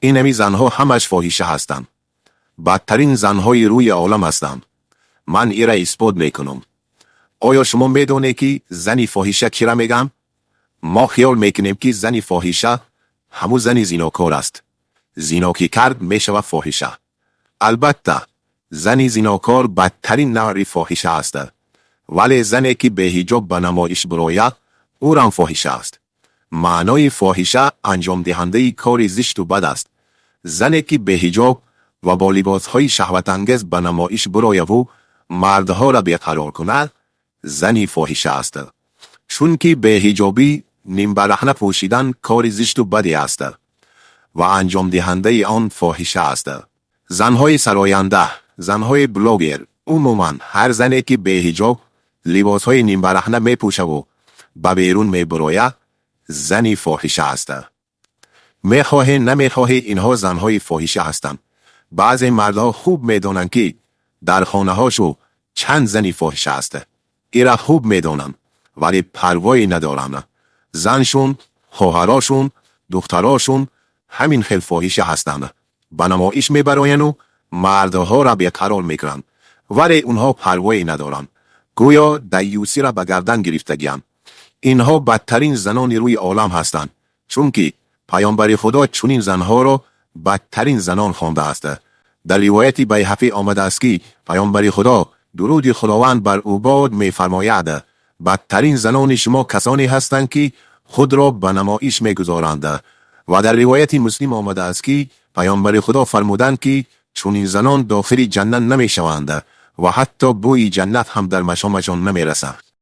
Инами занҳо ҳамаш фоҳиша ҳастанд. Бадтарин занҳои рӯи олам ҳастанд. Ман ира исбот мекунам. Оё шумо медонед, ки зани фоҳиша кира мегӯям? Мо хиёл мекунем, ки зани фоҳиша ҳамун зани зинокор аст. Зино ки кард, мешавад фоҳиша. Албатта, зани зинокор бадтарин навъи фоҳиша аст. Вале зане, ки беҳиҷоб ба намоиш бирояд, ӯрам фоҳиша аст. Маънои фоҳиша анҷомдиҳандаи кори зишту бад аст. Зане, ки беҳиҷоб ва бо либосҳои шаҳватангез ба намоиш бирояву мардҳоро беқарор кунад, зани фоҳиша аст. Чунки беҳиҷобӣ, нимбараҳна пӯшидан кори зишту баде аст ва анҷомдиҳандаи он фоҳиша аст. Занҳои сароянда, занҳои блогер, умуман ҳар зане, ки беҳиҷоб, либосҳои нимбараҳна мепӯшаву ба берун мебирояд, зани фоҳиша аст. Мехоҳе, намехоҳе, инҳо занҳои фоҳиша ҳастанд. Баъзе мардҳо хуб медонанд, ки дар хонаҳошу чанд зани фоҳиша аст. Ира хуб медонанд, вале парвое надоранд. Заншун, хоҳарошун, духтарошун ҳамин хел фоҳиша ҳастанд. Ба намоиш мебарояну мардҳоро беқарор мекунанд, вале онҳо парвое надоранд. Гӯё даюсиро ба гардан гирифтагианд. Инҳо бадтарин занони рӯи олам ҳастанд, чунки Паёмбари Худо чунин занҳоро бадтарин занон хондааст. Дар ривояти Байҳақӣ омадааст, ки Паёмбари Худо, дуруди Худованд бар ӯ бод, мефармояд: «Бадтарин занони шумо касоне ҳастанд, ки худро ба намоиш мегузоранд». Ва дар ривояти Муслим омадааст, ки Паёмбари Худо фармуданд, ки чунин занон дохили ҷаннат намешаванд ва ҳатто бӯи ҷаннат ҳам дар машомашон намерасад.